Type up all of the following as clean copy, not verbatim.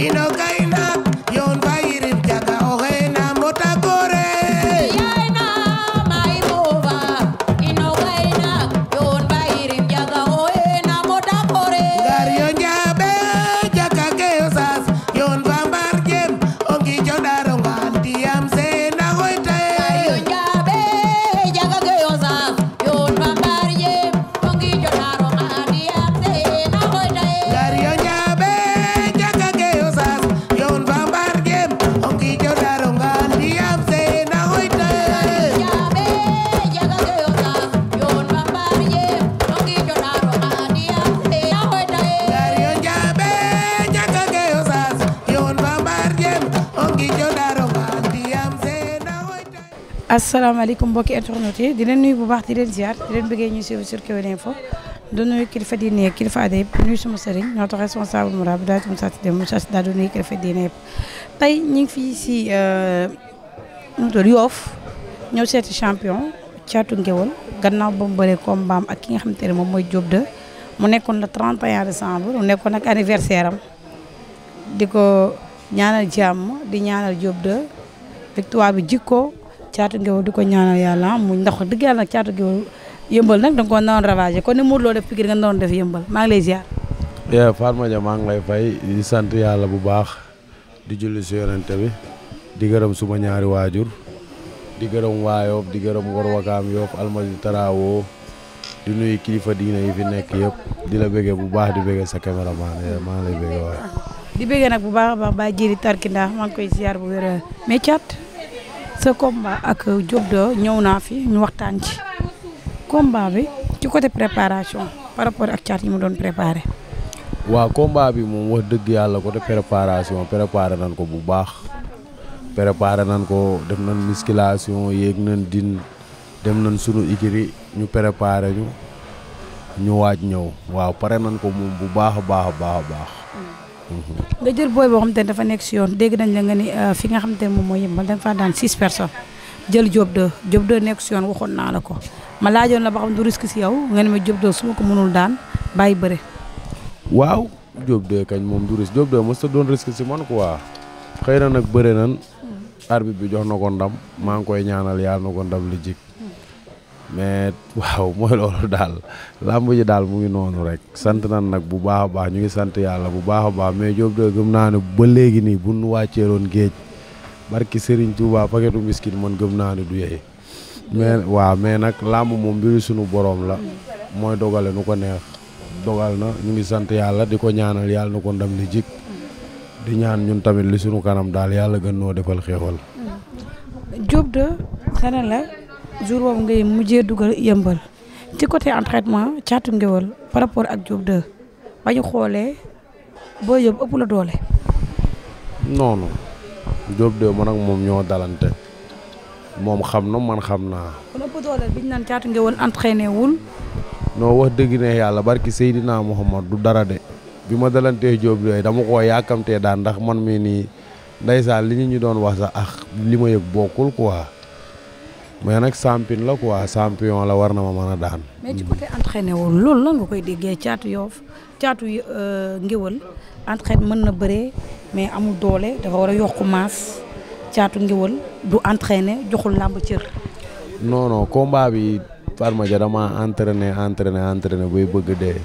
ino kayna yon bayirim jaga oxena mota gore Yaina mai bova ino kaina yon bairim jaga oena moda kore gar yo njabe jaga ke osas yon bambar jem ongi jodaro ngantiyam sena hoyte Ayo jabe jaga geosa yon bambarje ongi jodaro adi amse na hoida gar yo njabe jaga ke osas yon bambar jem ongi jodaro ngantiyam sena hoyte jabe jaga geosa yon bambarje ongi jodaro adi amse na hoida gar yo njabe jaga ke osas yon bambar jem ongi jodaro ngantiyam sena hoyte asalaamaaleykum mbokki internet yi di leen nuyu bu baax di leen ziar di leen bëggee ñu suivre sur Kewel Info du nuyu kilifa diine yëpp kilifa aada yëpp nuyu sama sëriñ ñoo tax responsable moral bi daal di Moussa Dem Moussa daal di nuyu kilifa diine yëpp tey ñu ngi fii si Yoff ñëw seeti champion Thiatou Nguéweul gannaaw ba mu bëree combat ak ki nga xamante ne moom mooy Diop 2 mu nekkoon le 31 décembre mu nekkoon ak anniversaire am di ko ñaanal jàmm di ñaanal Diop 2 victoire bi jikko Thiatou Nguéweul di ko ñaanal yàlla mu ndax dëgg yàlla nag Thiatou Nguéweul yëmbal nag da nga ko doon ravagé kon ni Modou Lo def Pikine nga doon def yëmbal maa ngi lay ziar. Fatma Dia maa ngi lay fay di sant yàlla bu baax di julli si yonente bi di gërëm suma ñaari waajur di gërëm waa Yoff di gërëm Ngor Wakaam Yoff Almadi Tarawo di nuyu kilifa diine yi fi nekk yëpp di la bëggee bu baax di bëggee sa caméraman maa ngi lay bëggee waaye. di bëggee nag bu baax a baax Baye Djili Tarkinda maa ngi koy ziar bu wér mais Thiat sa combat ak Diop 2 ñëw naa fi ñu waxtaan ci combat bi ci côté préparation par rapport ak Thiat yi mu doon préparé. waaw combat bi moom wax dëgg yàlla côté préparation préparé nañ ko bu baax préparé nañ ko def nañ musculation yéeg nañ din dem nañ sunu ikiri ñu préparé ñu waaj ñëw waaw pare nañ ko moom bu baax a baax a baax a baax. nga jël booy boo xamante ne dafa nekk si yoon dégg nañ la nga ni fi nga xamante ne moom mooy yëmbal da nga faa daan 6 personnes jël Diop 2 Diop 2 nekk si yoon waxoon naa la ko ma laajoon la ba xam du risque si yow nga ne ma Diop 2 su ma ko mënul daan bàyyi bëre. waaw Diop 2 kañ moom du risque Diop 2 mos ta doon risque si man quoi xëy na nag bëre nan arbitre bi jox na ko ndam maa ngi koy ñaanal yàlla na ko ndam li jik mais waaw mooy loolu daal làmb ji daal mu ngi noonu rek sant nan nag bu baax a baax ñu ngi sant yàlla bu baax a baax mais Diop 2 gëm naa ne ba léegi nii bu nu wàcceeloon géej barki Serigne Touba paquetu biscuit man gëm naa ne du yey mais waaw mais nag làmb moom mbiru sunu borom la mooy dogale nu ko neex dogal na ñu ngi sant yàlla di ko ñaanal yàlla na ko ndam li jik di ñaan ñun tamit li sunu kanam daal yàlla gën noo defal xéewal. Diop 2 xanaa la jour boobu ngay mujjee dugal yëmbal ci côté entraînement Thiatou Nguéweul par rapport ak Diop 2 ba ñu xoolee boo yóbbu ëpp la doole. non non Diop 2 man ak moom ñoo dalante moom xam na man xam naa. kon ëpp doole bi ñu naan Thiatou Nguéweul entraîné wul. noo wax dëgg ne yàlla barki Seydina Muhammad du dara de bi ma dalantee Diop 2 dama koo yàkkamtee daan ndax man mii nii ndeysaan li ñu doon wax sax li ma yëg bokkul quoi mais nag champion la quoi champion la war na ma mën a daan. mais ci côté entraîné wul loolu lan nga koy déggee Thiatou Yoff Thiatou Nguéweul entraîné mën na bëree mais amul doole dafa war a yokku maas Thiatou Nguéweul du entraîné joxul làmb cër. non non combat bi Fatma Dia dama entraîné bay bëgg dee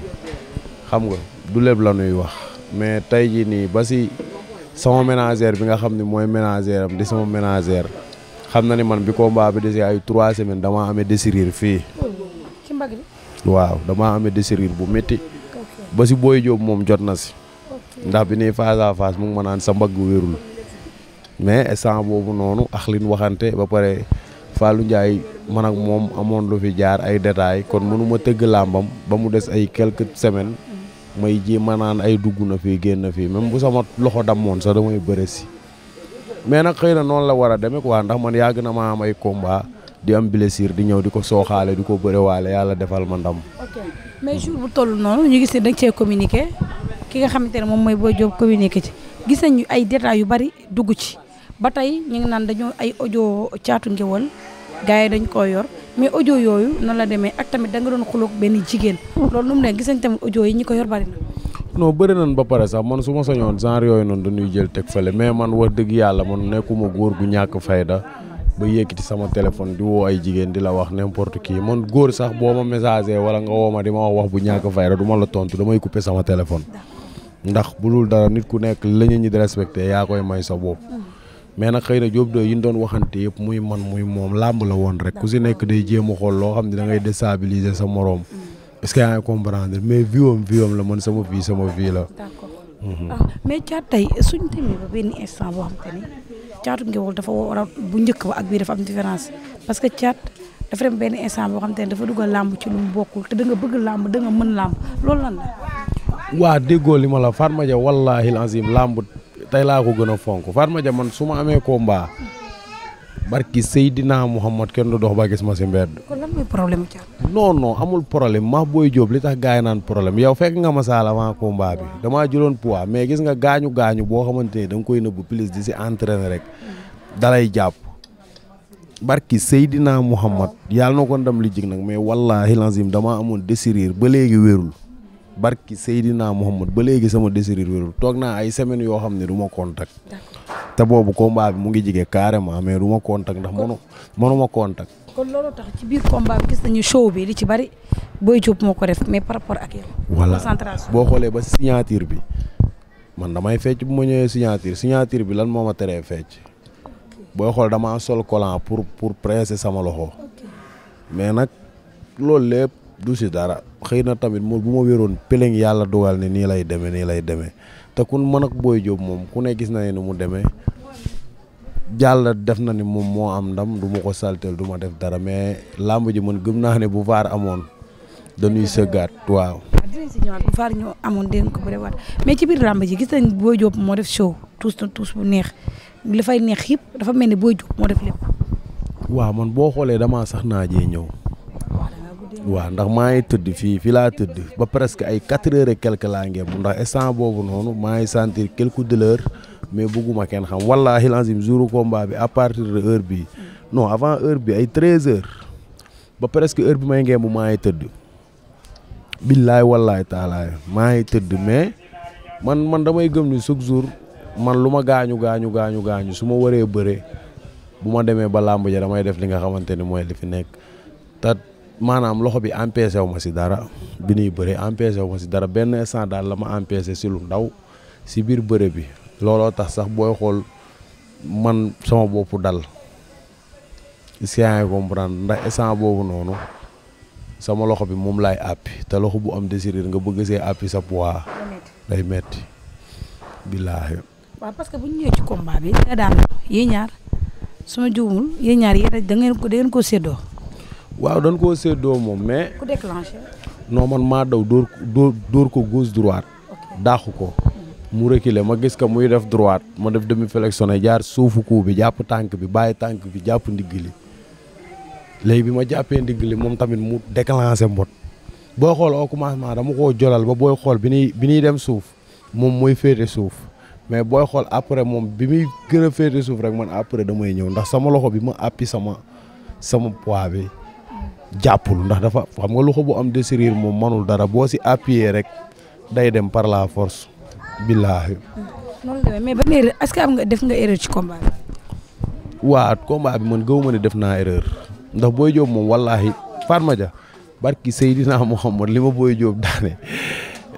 xam nga du lépp la ñuy wax mais tey jii nii ba si sama ménagère bi nga xam ne mooy ménagère am di sama ménagère xam na ni man bi combat bi desee ay 3 semaines damaa amee déchirure fii. ci mbagg bi. waaw damaa amee déchirure bu métti ba si Boy Diop moom jot na si ndax bi nii face à face mu ngi ma naan sa mbagg wérul mais instant boobu noonu ak li ñu waxante ba pare Fallou Ndiaye man ak moom amoon lu fi jaar ay détails kon mënu ma tëgg làmbam ba mu des ay quelques semaines may ji ma naan ay dugg na fii génn fii même bu sama loxo damoon sax damay bëre si mais nag xëy na noonu la war a demee quoi ndax man yàgg na ma am ay combat di am blessure di ñëw di ko sooxaale di ko bërewaale yàlla defal ma ndam. ok mais jour bu toll noonu ñu gis ne da nga cee communiqué ki nga xamante ne moom mooy Boy Diop communiqué ci gis nañu ay détails yu bari dugg ci ba tey ñu ngi naan dañoo ay audio Thiatou Nguéweul gars yi dañ koo yor mais audio yooyu noonu la demee ak tamit da nga doon xuloog benn jigéen loolu nu mu ne gis nañ tamit audio yi ñi ko yor bari na. non bëri nañ ba pare sax man su ma sañoon genre yooyu noonu dañuy jël teg fële mais man wax dëgg yàlla man nekkuma góor gu ñàkk fayda ba yëkkati sama téléphone di woo ay jigéen di la wax n'importe qui man góor sax boo ma messager wala nga woo ma di ma wax bu ñàkk fayda du ma la tontu damay couper sama téléphone ndax bu dul dara nit ku nekk la ñu ñi di respecté yaa koy may sa bopp mais nag xëy na Diop 2 yi ñu doon waxante yëpp muy man muy moom làmb la woon rek ku si nekk day jéem a xool loo xam ne da ngay déstabiliser sa moroom est-ce que yaa ngi comprendre mais viom la man sama vie la. d'accord mais Thiat tey suñ demee ba benn instant boo xam te ni Thiatou Nguéweul dafa war a bu njëkk ba ak bii dafa am différence parce que Thiat dafa dem benn instant boo xam te ni dafa dugal làmb ci lu mu bokkul te da nga bëgg làmb da nga mën làmb loolu lan la. waa déggoo li ma la Fatma Dia wallaahi lazim làmb tey laa ko gën a fonk Fatma Dia man su ma amee combat barki Seydina Mouhamad kenn du dox ba gis ma si mbedd. kon lan mooy problème Thiat. non amul problème ma Boy Diop li tax gars yi naan problème yow fekk nga ma saal avant combat bi damaa jëloon poids mais gis nga gaañu boo xamante ni da nga koy nëbb plus di si entraîner rek dalay jàpp barki Seydina Mouhamad yàlla na ko ndam li jig nag mais wallaahi lazim damaa amoon déchirure ba léegi wérul barki Seydina Mouhamad ba léegi sama déchirure wérul toog naa ay semaines yoo xam ne du ma contact te boobu combat bi mu ngi jige carrément mais du ma contact ndax mënuma contact. kon loolu tax ci biir combat bi gis nañu show bi li ci bari Boy Diop moo ko def mais par rapport ak yow. voilà concentration boo xoolee ba signature bi man damay fecc bu ma ñëwee signature bi lan moo ma teree fecc booy xool damaa sol collant pour presser sama loxo mais nag loolu lépp du si dara xëy na tamit bu ma wéroon peleng yàlla dogal ne nii lay demee te kun mën ak Boy Diop moom ku ne gis na ne mu demee jàll def na ni moom moo am ndam du ma ko saltel du ma def dara mais làmb ji man gëm naa ne bu vaar amoon dañuy sëggaat waaw. dinañ si ñëwaat bu vaar ñoo amoon dinañ ko bëriwaat mais ci biir làmb ji gis nañ Boy Diop moo def show tuus bu neex li fay neex yëpp dafa mel ni Boy Diop moo def lépp. waaw man boo xoolee damaa sax naajee ñëw. waaw ndax maa ngi tëdd fii laa tëdd ba presque ay 4 heures et quelque laa ngeem ndax instant boobu noonu maa ngi sentir quelques douleurs mais bëgguma kenn xam wallaahi lazim jour combat bi à partir de heure bi non avant heure bi ay 13 heures ba presque heure bi may ngeem maa ngi tëdd billaay wallaay taalaay maa ngi tëdd mais man damay gëm ni chaque jour man lu ma gaañu su ma waree bëre bu ma demee ba làmb ja damay def li nga xamante ni mooy li fi nekk te maanaam loxo bi empêché wu ma si dara bi ñuy bëre empêché wu ma si dara benn instant daal la ma empêché si lu ndaw si biir bëre bi looloo tax sax booy xool man sama bopp dal si yaa ngi comprendre ndax instant boobu noonu sama loxo bi moom laay àppi te loxo bu am déchirure nga bëgg see àppi sa poids day metti billaahi. waaw parce que bu ñu ñëwee ci combat bi nga daan yéen ñaar su ma juumul yéen ñaar yéen da ngeen ko séddoo. waaw dañ koo séddoo moom mais. ku déclenché. non man maa daw dóor ko gauche droite. daaxu ko. mu reculer ma gis ko muy def droite ma def demi flexion jaar suufu kuu bi jàpp tànk bi bàyyi tànk bi jàpp ndigg li léegi bi ma jàppee ndigg li moom tamit mu déclenché mbot boo xool au commencement dama koo jolal ba booy xool bi ñuy dem suuf moom mooy féete suuf mais booy xool après moom bi muy gën a féete suuf rek man après damay ñëw ndax sama loxo bi ma appi sama poids bi jàppul ndax dafa xam nga loxo bu am déchirure moom manul dara boo si appuyer rek day dem par la force billaahi. noonu la mais ban erreur est-ce que def nga erreur ci combat bi. waa combat bi man gëw ma ne def naa erreur ndax Boy Diop moom wallaahi Fatma Dia barki Seydina Mouhamad li ma Boy Diop daane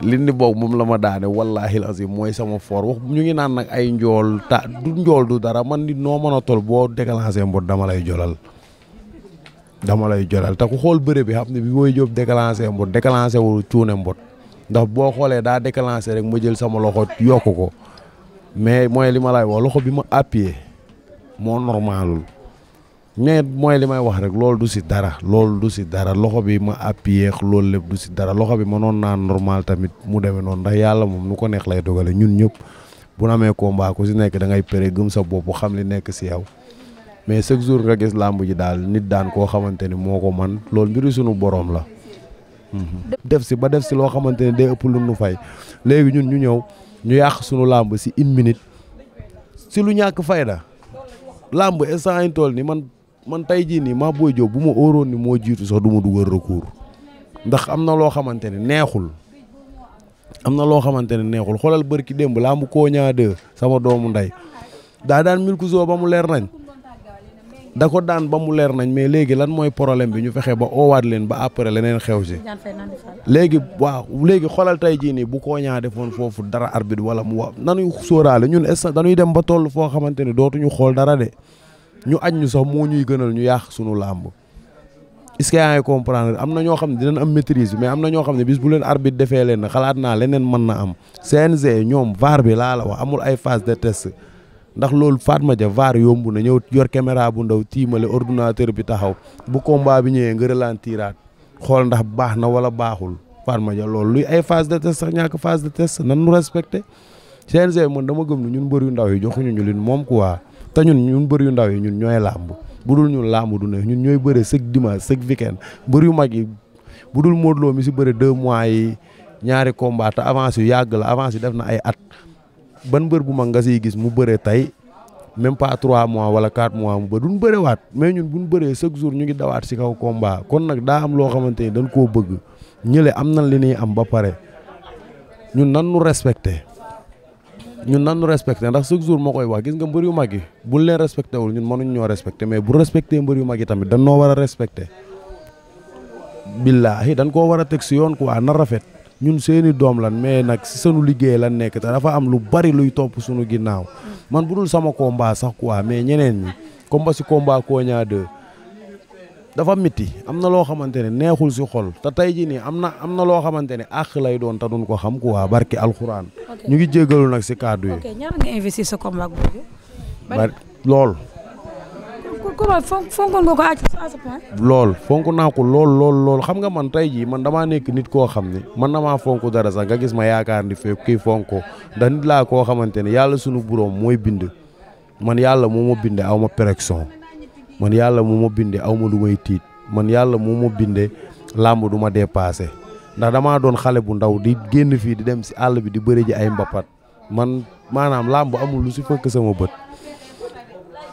li ni boog moom la ma daane wallaahi lazim mooy sama fort wax ñu ngi naan nag ay njool du njool du dara man nit noo mën a tol boo déclenché mbot dama lay jolal te ku xool bëre bi xam ne bi Boy Diop déclenché wul cuune mbot ndax boo xoolee daa déclenché rek ma jël sama loxo yokk ko mais mooy li ma lay wax loxo bi ma appuyé moo normalul mais mooy li may wax rek loolu du si dara loxo bi ma appuyé loolu lépp du si dara loxo bi mënoon naa normal tamit mu demee noonu ndax yàlla moom nu ko neex lay dogale ñun ñëpp bu na amee combat ku si nekk da ngay pere gëm sa bopp xam li nekk si yow mais chaque jour nga gis làmb ji daal nit daan koo xamante ni moo ko man loolu mbiru sunu borom la. def si loo xamante ne day ëpp lu nu fay léegi ñun ñu ñëw ñu yàq sunu làmb si 1 minute si lu ñàkk fayda làmb instant yi toll ni man tey jii nii maa Boy Diop bu ma óoroon ni moo jiitu sax du ma dugal recours ndax am na loo xamante ne neexul am na loo xamante ne neexul xoolal bërki démb lambu Koña 2 sama doomu ndey daa daan Milkzo ba mu leer nañ da ko daan ba mu leer nañ mais léegi lan mooy problème bi ñu fexe ba oowaat leen ba après leneen xew si léegi waaw léegi xoolal tey jii nii bu Koña defoon foofu dara arbitre wala mu wax nanuy sóoraale ñun instant dañuy dem ba toll foo xamante ne dootuñu xool dara de ñu aj ñu sax moo ñuy gënal ñu yàq sunu làmb est-ce que yaa ngi comprendre am na ñoo xam ne dinañ am maîtrise mais am na ñoo xam ne bis bu leen arbitre defee leen xalaat naa leneen mën na am CNG ñoom VAR bi laa la wax amul ay phase de test ndax loolu Fatma Dia VAR yomb na ñëw yor caméra bu ndaw tiimale ordinateur bi taxaw bu combat bi ñëwee nga ralentiraat xool ndax baax na wala baaxul Fatma Dia loolu luy ay phase de test sax ñàkk phase de test nan nu respecté CNG man dama gëm ne ñun mbër yu ndaw yi joxuñu ñu leen moom quoi te ñun mbër yu ndaw yi ñun ñooy làmb bu dul ñun làmb du ne ñun ñooy bëre chaque dimanche chaque weekend mbër yu mag yi bu dul Modou Lo mi si bëre 2 mois yi ñaari combat te avance yu yàgg la avance yu def na ay at ban mbër bu mag nga siy gis mu bëre tey même pas 3 mois wala 4 mois mu ba duñ bëre waat mais ñun buñ bëree chaque jour ñu ngi dawaat si kaw combat kon nag daa am loo xamante ni dañ koo bëgg ñële am nañ li ñuy am ba pare ñun nan nu respecté ndax chaque jour moo koy wax gis nga mbër yu mag yi buñ leen respecté wul ñun mënuñ ñoo respecté mais bu respecté mbër yu mag yi tamit dañ noo war a respecté billaahi dañ koo war a teg si yoon quoi na rafet ñun seeni doom lan mais nag si sunu liggéey lan nekk te dafa am lu bari luy topp sunu ginnaaw man bu dul sama combat sax quoi mais ñeneen ñi comme ba si combat Koña 2 dafa métti am na loo xamante ne neexul si xol te tey jii nii am na loo xamante ne àq lay doon te duñ ko xam quoi barki alxuraan. ñu ngi jéggalu nag si kàddu yi. ok ñaata nga investir sa combat boobu. bari lool. fonkoon nga ko à ce point. lool fonk naa ko lool xam nga man tey jii man damaa nekk nit koo xam ne man damaa fonk dara sax nga gis ma yaakaar ni fekk kii fonk ko ndax nit laa koo xamante ne yàlla sunu buróom mooy bind man yàlla moo ma binde aw ma pression man yàlla moo ma binde aw ma lu may tiit man yàlla moo ma binde làmb du ma dépassé ndax damaa doon xale bu ndaw di génn fii di dem si àll bi di bëri ji ay mbapat man maanaam làmb amul lu si fëkk sama bët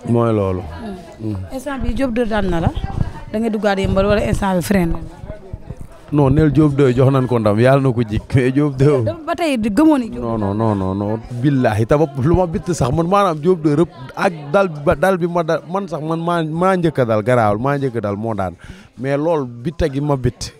mooy loolu. instant bi Diop 2 daan na la da nga duggaat yëmbal wala instant bi frein na. non neel Diop 2 jox nañ ko ndam yàlla na ko jik mais Diop 2. ba tey gëmoon ni. non billahi taba lu ma bitt sax man maanaam Diop 2 rëpp ak dal bi ma dal man sax man maa njëkk a dal garaawul maa njëkk a dal moo daan mais loolu bitta gi ma bitt.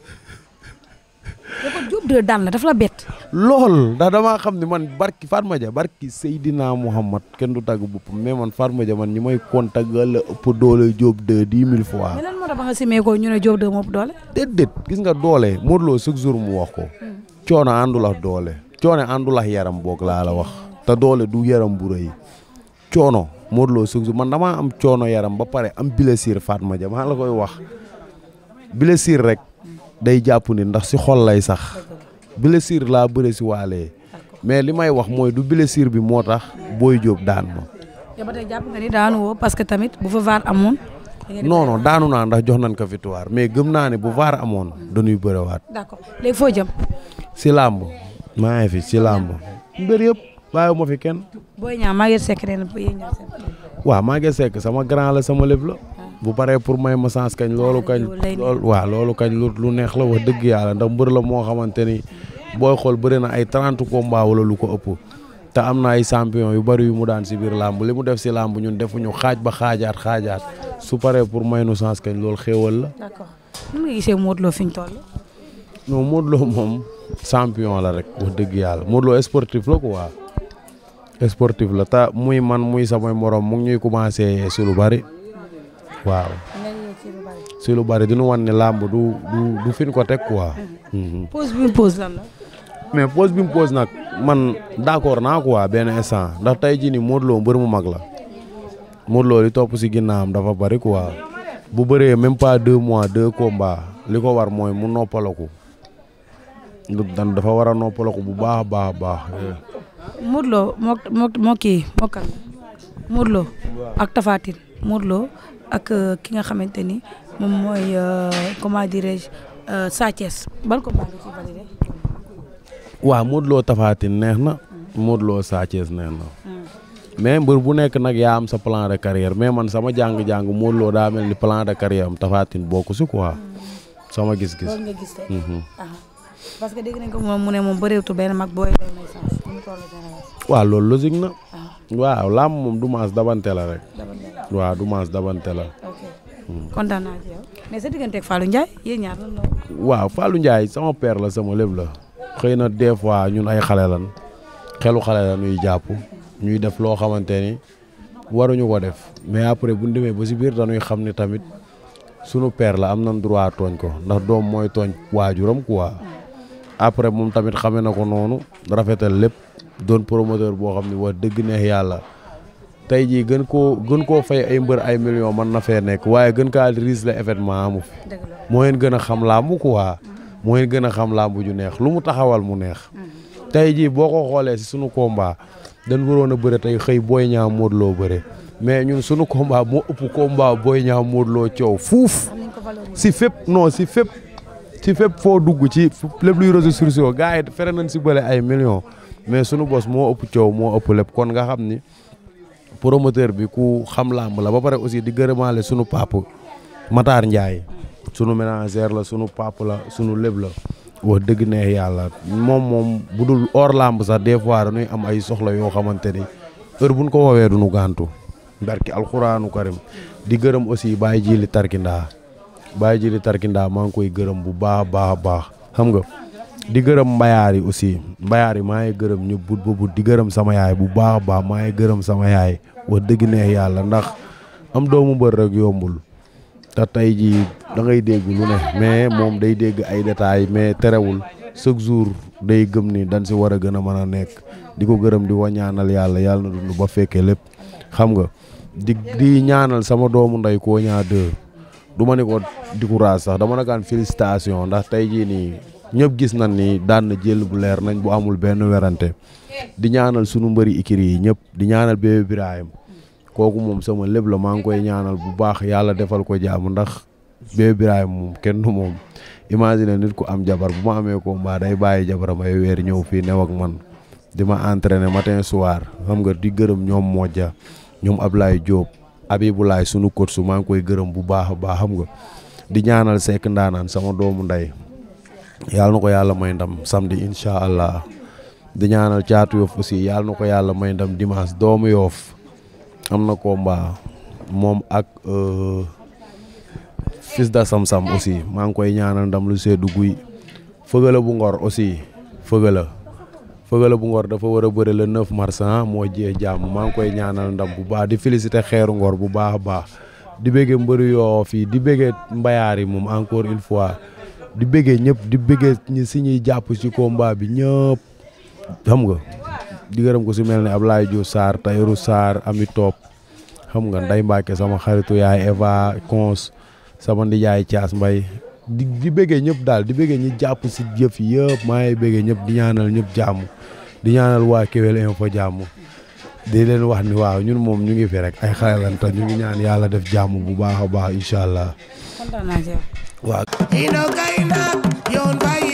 dafa Diop 2 daan la dafa la bett. lool ndax damaa xam ne man barki Fatma Dia barki Seydina Mouhamad kenn du tàgg boppam mais man Fatma Dia man ñi may contact la ëpp doole Diop 2 10 000 fois. mais lan moo tax ba nga simee ko ñu ne Diop 2 moo ëpp doole. déedéet gis nga doole Modou Lo chaque jour mu wax ko. coono àndul ak doole. coono àndul ak yaram boog laa la wax. te doole du yaram bu rëy. coono Modou Lo chaque jour man damaa am coono yaram ba pare am blessure Fatma Dia maa la koy wax blessure rek. day jàpp ni ndax si xol lay sax blessure laa bëre si waalee mais li may wax mooy du blessure bi moo tax Boy Diop daan ma. yow ba tey jàpp nga ni daanu woo parce que tamit bu fa VAR amoon. non daanu naa ndax jox nañ ko victoire mais gëm naa ne bu VAR amoon dañuy bërewaat. d'accord léegi foo jëm. si làmb maa ngi fi si làmb. mbër yëpp bàyyiwuma fi kenn. Boy Niang Maguette Seck ren waaw Maguette Seck sama grand la sama lépp la. bu paree pour may ma sens kañ loolu kañ lu neex la wax dëgg yàlla ndax mbër la moo xamante ni booy xool bëri na ay 30 combats wala lu ko ëpp te am na ay champion yu bari yu mu daan si biir làmb li mu def si làmb ñun defuñu xaaj ba xaajaat su paree pour may nu sens kañ loolu xéewal la. d'accord nan nga gisee Modou Lo fi ñu toll. non Modou Lo moom champion la rek wax dëgg yàlla Modou Lo sportif la quoi sportif la te muy man muy samay morom mu ngi ñuy commencé si lu bari. waaw si lu bari dinu wan ne làmb du fin ko teg quoi. pause bi mu pause lan la. mais pause bi mu pause nag man d'accord naa quoi benn instant ndax tey jii nii Modou Lo mbër mu mag la Modou Lo li topp si ginnaawam dafa bari quoi bu bëree même pas 2 mois 2 combats li ko war mooy mu noppalaku dan dafa war a noppalaku bu baax a baax. Modou Lo moo kii moo kan Modou Lo ak Tapha Tine Modou Lo ak ki nga xamante ni moom mooy comment dirais-je Sa Thiès ban ko baax ci validé. waaw Modou Lo Tapha Tine neex na Modou Lo Sa Thiès neex na mais mbër bu nekk nag yaa am sa plan de carrière mais man sama jàng-jàng Modou Lo daa mel ni plan de carrière am Tapha Tine bokku si quoi sama gis-gis. loolu nga gis parce que dégg nañ ko moom mu ne moom bëreetu benn mag booy lay may chance mu toll génération. waaw loolu logique na. waaw làmb moom du maas dabante la rek. waaw du maas dabante la. ok kontaan naa ci yow mais sa digganteeg Fallou Ndiaye yéen ñaar lan la. waaw Fallou Ndiaye sama père la sama lépp la xëy na des fois ñun ay xale lan xelu xale la ñuy jàpp ñuy def loo xamante ni waruñu ko def mais après bu ñu demee ba si biir dañuy xam ni tamit sunu père la am nañ droit tooñ ko ndax doom mooy tooñ waajuram quoi après moom tamit xamee na ko noonu rafetal lépp doon promoteur boo xam ni wax dëgg neex yàlla tey jii gën koo fay ay mbër ay millions mën na fee nekk waaye gën kaa risque la événement amu fi moo leen gën a xam làmb quoi moo leen gën a xam làmb ju neex lu mu taxawal mu neex tey jii boo ko xoolee si sunu combat dañ waroon a bëre tey xëy Boy Niang Modou Lo bëre mais ñun sunu combat moo ëpp combat Boy Niang Modou Lo coow fuuf si fépp non si fépp foo dugg ci lépp luy réseaux sociaux gars yi fere nañ si bële ay millions mais sunu bos moo ëpp coow moo ëpp lépp kon nga xam ni promoteur bi ku xam làmb la ba pare aussi di gërëmaale sunu papa Matar Ndiaye sunu ménagère la sunu papa la sunu lépp la wax dëgg neex yàlla moom bu dul hors làmb sax des fois dañuy am ay soxla yoo xamante ni heure buñ ko woowee duñu gàntu barki alxuraanu karim di gërëm aussi Baye Jili Tarkinda maa ngi koy gërëm bu baax xam nga di gërëm mbayaar yi aussi mbayaar yi maa ngi gërëm ñu but di gërëm sama yaay bu baax maa ngi gërëm sama yaay wax dëgg neex yàlla ndax am doomu mbër rek yombul te tey jii da ngay dégg lu ne mais moom day dégg ay détails mais terewul chaque jour day gëm ni dañ si war a gën a mën a nekk di ko gërëm di ko ñaanal yàlla na dund ba fekkee lépp xam nga di ñaanal sama doomu ndey koo ñaa deux du ma ne ko décourage sax dama nakaan félicitation ndax tey jii nii ñëpp gis nañ ni daan na jël bu leer nañ bu amul benn werante di ñaanal sunu mbëri ikiri yi ñëpp di ñaanal bébé Birahim kooku moom sama lépp la maa ngi koy ñaanal bu baax yàlla defal ko jàmm ndax bébé Birahim moom kenn du moom imagine nit ku am jabar bu ma amee combat day bàyyi jabaram ay weer ñëw fii new ak man di ma entraîner matin soir xam nga di gërëm ñoom Modja ñoom Ablaye Diop Abibulaay sunu coach su maa ngi koy gërëm bu baax a baax xam nga di ñaanal Seck Ndaanaan sama doomu ndey yàlla na ko yàlla may ndam samedi incha allah di ñaanal Caatu Yoff aussi yàlla na ko yàlla may ndam dimanche doomu Yoff am na combat moom ak fils de Sam-Sam aussi maa ngi koy ñaanal ndam lu seddu guy Fëgala bu Ngor aussi Fëgala bu Ngor dafa war a bëre le 9 mars moo jee jàmm maa ngi koy ñaanal ndam bu baax di féliciter Xeeru Ngor bu baax a baax di bëggee mbëri yoo fii di bëggee mbayaar yi moom encore une fois di bëggee ñëpp di bëggee ñi si ñuy jàpp ci combat bi ñëpp xam nga di gërëm ko si mel ne Ablaye Diouf Sarr Tayrou Sarr Ami Top xam nga Nday Mbacke sama xaritu yaay Eva Cons sama ndijaay Thias Mbay di bëggee ñëpp daal di bëggee ñi jàpp si jëf yëpp maa ngi bëggee ñëpp di ñaanal ñëpp jàmm di ñaanal waa Kewel Info jàmm di leen wax ni waaw ñun moom ñu ngi fi rek ay xale lan te ñu ngi ñaan yàlla def jàmm bu baax a baax incha allah. kontaan naa ci yow. waaw. Ino kay na yoon bay